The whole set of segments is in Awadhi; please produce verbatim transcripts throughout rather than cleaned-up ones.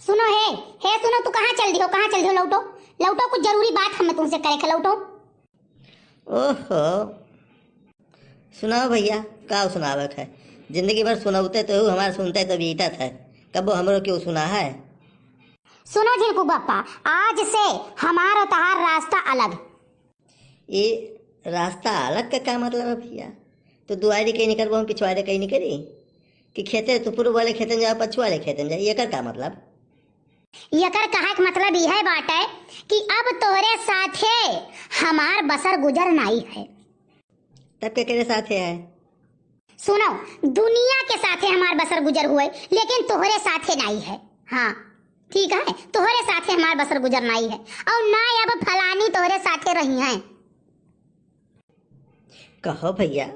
सुनो हे, हे सुनो, तू कहाँ चल दिहो, कहाँ चल दिहो? लौटो, लौटो, कुछ जरूरी बात हमें तुमसे करे के, लौटो। ओहो, सुनाओ भैया, का सुनावे के है? जिंदगी भर सुनौते तो हूँ, हमार सुनते तो बीतत है, कबो हमरो क्यों सुना है? सुनो झिनकू बप्पा, आज से हमार और तहार रास्ता अलग। ये रास्ता अलग का का मतलब है भैया? तो दुआरे कहीं निकलबो, हम पिछुआरे कहीं निकली? कि खेते तो पूर्व वाले खेते में जाओ, पछुआ वाले खेते में जाओ, एकर का मतलब? एकर कहे के मतलब यह बाटे कि अब तोहरे साथे हमार बसर गुजर नाई है। तब के केरे साथे है? सुनो, दुनिया के साथे हमार बसर गुजर हुए, लेकिन तोहरे साथे नाई है। हाँ, ठीक है, तोहरे साथे हमार बसर गुजर नाई है, और ना अब फलानी तोहरे साथे रही हैं। कहो भैया,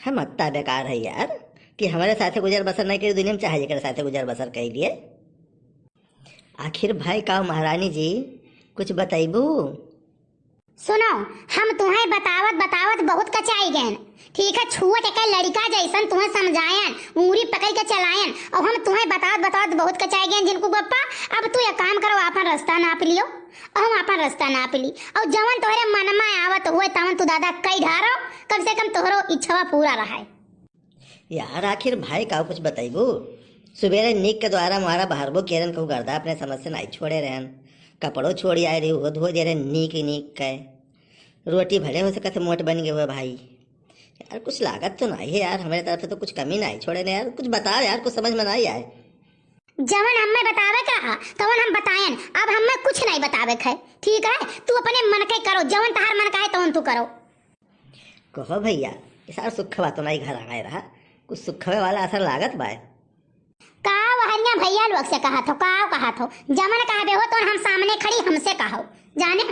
हम अत्ता बेकार है यार कि हमारे साथे गुजर बसर नहीं करी दुनिया में, चाहे जेकरे साथे गुजर बसर कर लिए। आखिर भाई का महारानी जी, कुछ बतैबू? सुनो, हम तुम्हें बतावत बतावत बहुत कचाई गए। ठीक है, छुअत एक लड़का जैसन तुम्हें समझायन, ऊँगरी पकड़ के चलायन, और हम तुम्हें बतावत बतावत बहुत कचाई गए झिनकू बप्पा। अब तू एक काम करो, आपन रास्ता नाप लियो, और हम आपन रास्ता नाप ली, और जवन तोहरे मन में आवत हुए तवन तू दादा कई ढारो, कम से कम तोहरो इच्छवा पूरा रहे। यार, आखिर भाई का कुछ बतैबू? सुबेरे नीक के द्वारा मारा बहरबो केरन कहूँ गर्दा अपने समझ से नाई छोड़े रहन। कपड़ो छोड़ी आए रही, उहो धो दे रहे नीक नीक के। रोटी भले हो सकत है मोट बन गए हुए भाई। यार, कुछ लागत तो नाई है यार, हमारे तरफ से तो कुछ कमी नाई छोड़े ने यार, कुछ बताओ यार, कुछ समझ में नाई आए। जवन हमें बतावे के रहा, तवन हम बतायन, अब हमें कुछ नाई बतावे के है, ठीक है? तू अपने मन के करो, जवन तहार मन का है, तवन तू करो। कहो भैया, ये सार सुखवा तो नाई घर आए रहा, कुछ सुखवे वाला असर लागत बाय। का वहरिया भैया लोग से कहा थो, का कहा थो, जमन कहबे हो तो हम सामने खड़ी, हमसे कहो, जाने।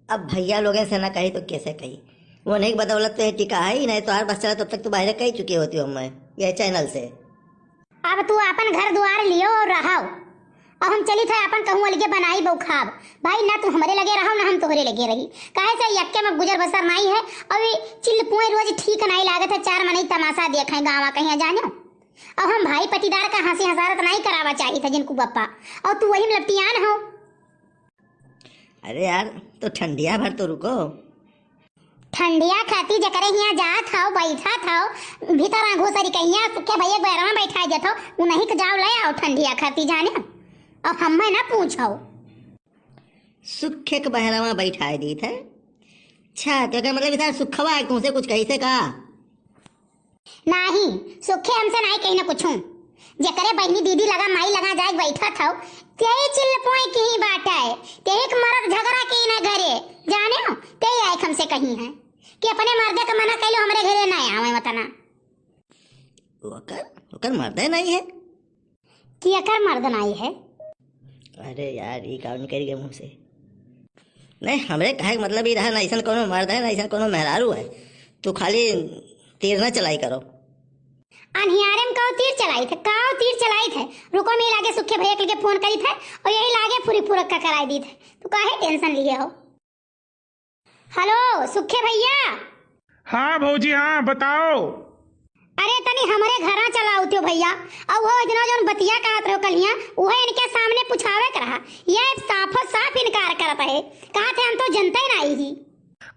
अब भैया लोगन से ना कही तो कैसे कही, वो नहीं बदौलत तो ये टिका है ही नहीं, तो हर बस चला तब तक तो बाहर कही चुकी होती हूँ मैं ये चैनल से। अब तू आपन घर दुआर लियो और रहो, और हम चली थे आपन कहूँ अलगे बनाई बउखाब। भाई, ना तू हमरे लगे रहो, ना हम तोहरे लगे रही, काहे से यक्के में गुजर बसर नाई है, और ये चिल्लपुए रोज ठीक नाई लागत है, चार मनई तमाशा देखे गाँव कहीं जानो। अब हम भाई पटीदार का हंसी हंसारत नाई करावा चाहिए था झिनकू बप्पा, और तू वही में लपटियान हो। अरे यार, तो ठंडिया भर तो रुको। ठंडिया खाती जकरे हियाँ जात हौ, बैठत हौ, भीतर घुसरी कहिया सुखे भैया के बहरवा बैठाए देत हौ, उन्हीं के जाओ ले आओ ठंडिया खाती जाने। अब हमें ना पूछो। सुखे के बहरवा बैठाए दीत है। अच्छा, तो एकर मतलब इधर सुखवा है, तुमसे कुछ कही से का? नाही, सुखे हमसे नाही कही ना कुछू। जेकरे बहिनी दीदी लगा माई लगा जाए बैठत हौ, तेई चिल्लपोए की ही बात है, तेई एक मरद झगड़ा की ना घरे, जाने हो, तेई आए हमसे कही है कि अपने मर्दे के मना कैलो हमरे घरे ना आवे वतना। ओकर, ओकर मर्दे नहीं है। कि एकर मर्द नाई है। अरे यार, ई का निकल गया मुंह से। नहीं, हमरे कहे के मतलब ई रहा, ना ऐसन कोनो मर्द है, ना ऐसन कोनो मेहरारू है। तू खाली तीर ना चलाई करो। अनहियारे में काव तीर चलाई थे, काव तीर चलाई थे। रुको, मैं लागे सुखे भैया के फोन करी थे और यही लागे पूरी फुरक्का कराई दी थे। तू काहे टेंशन लिए हो? हेलो, सुखे भैया। हाँ भौजी, हाँ, बताओ। अरे, तनी हमरे घरा चला उठ्यो भैया। और वो इतना जौन बतिया कहत रहो कलिया, वो इनके सामने पुछावे के रहा। ये साफो साफ इनकार करत है, कहत है, "हम तो जनते नहीं ही।"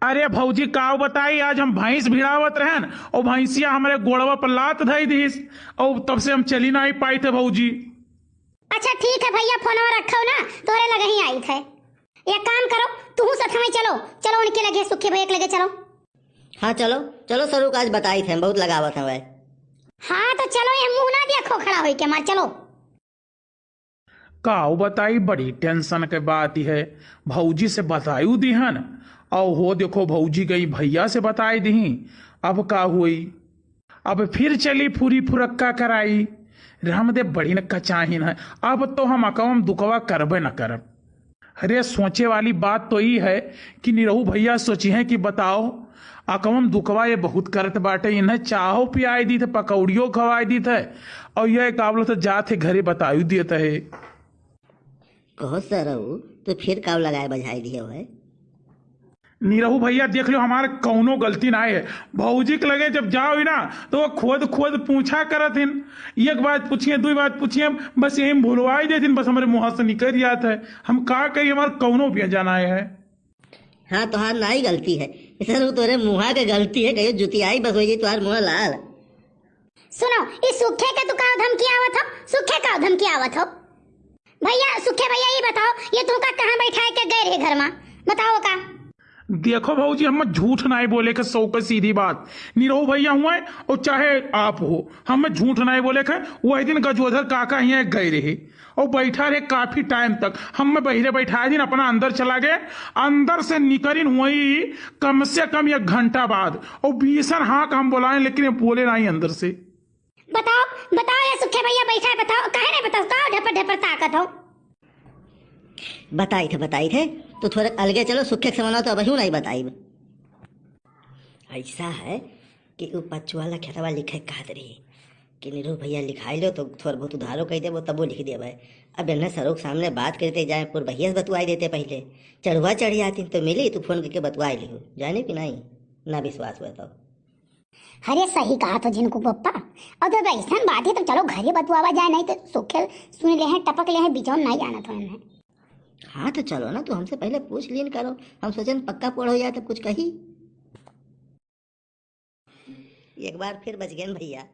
अरे भौजी, काव बताई, आज हम भैंस भिड़ावत रहन और भैंसिया हमरे गोड़वा पर लात धई दिस और तब से हम चली नहीं पाई थे भौजी। अच्छा ठीक है भैया, फोनवा रखो ना, तोरे लगे ही आई थे। एक काम करो, तू सथवे चलो, चलो उनके लगे, सुखे भैया के लगे चलो। हाँ चलो, चलो सरू का आज बताई थे, हम बहुत लगावत हैं वह। हाँ तो चलो, ये मुंह ना दिया खोखड़ा होई के मार, चलो। काव बताई, बड़ी टेंशन के बात है। भौजी से बतायु दिहन, और हो देखो भौजी गई भैया से बताई दिही, अब का हुई? अब फिर चली फुरी फुरक्का कराई। रामदेव बड़ी न कचाहिन है, अब तो हम अकवम दुकवा करबे न करब। अरे सोचे वाली बात तो ई है कि निरहू भैया सोची हैं कि बताओ, अकवम दुकवा ये बहुत करत बाटे, इन्हें चाहो पियाई दी थे, पकौड़ियों खवाई दी थे, और ये काबलो तो जात है घरे बतायु दिए थे। कहो सरऊ, तो फिर काव लगाए बजाए दिए है? निरहू भइया, देख लो, हमार कउनो गलती नाहीं है। भउजी के लगे जब जाओ ही ना, तो वो खोद खोद पूछा करत हिन। एक बात पूछिए, दुइ बात पूछिए, बस यही भुलवाई देथिन, बस हमरे मुँहा से निकल जात है। हम का कही, हमार कउनो बेजा नाहीं है। हाँ, तोहार नाहीं गलती है, सर, वो तोरे मुँहा के गलती है, कहियो जुतियाई बस होइ जाई तोहार मुँह लाल। सुनो, ई सुखे के तू का धमकी आवत हो? सुखे का धमकी आवत हो? भइया, सुखे भइया, ई बताओ, ये तुमका कहाँ बैठाए के गए रहे घर मा? बताओ का? देखो भउजी, हम झूठ नाहीं बोले के, सौ के सीधी बात। निरहू भइया हुए और चाहे आप हो, हम झूठ नाहीं बोले के। वही दिन गजोधर काका हियाँ गए रहे और बैठा रहे काफी टाइम तक। हम बहिरे बैठाए दिन, अपना अंदर चला गए। अंदर से निकरिन हुई कम से कम एक घंटा बाद, और बीसन हाँक हम बोलाए, लेकिन ये बोले नाहीं अंदर से। बताओ, बताओ ये सुखे भइया बैठा है, बताओ, काहे नाहीं बताओ, का ढपर ढपर ताकत हो? बताइत है, बताइत है, तू थोड़े अलगे चलो, सुखे के समनवा तो अबहियो नाहीं बताइब। ऐसा है कि उ पचवाला खेतवा लिखे कहत रही कि निरहू भइया लिखाई लो तो थोड़ा बहुत उधारो कइ देबो, तबो लिख देबे। अब एन्ने सरों के सामने बात करते जाए, पुरबहिया से बतुआई देते पहिले। चढ़ुआ चढ़ी आती तो मिली, तू फोन करके बतुआई लिहू, जाने कि नाहीं, ना विश्वास हुआ तो। अरे सही कहत हो झिनकू पप्पा, और जब ऐसन बात है तो चलो घरे बतुआवा जाए, नाहीं तो सुखे सुन लेहे, टपक लेहे, बिचौन नाहीं जानत हो एन्ने। हाँ तो चलो ना, तू हमसे पहिले पूछ लीन करो, हम सोचेन पक्का पोड़ होइ जाए तब कुछ कही। एक बार फिर बच गए भइया।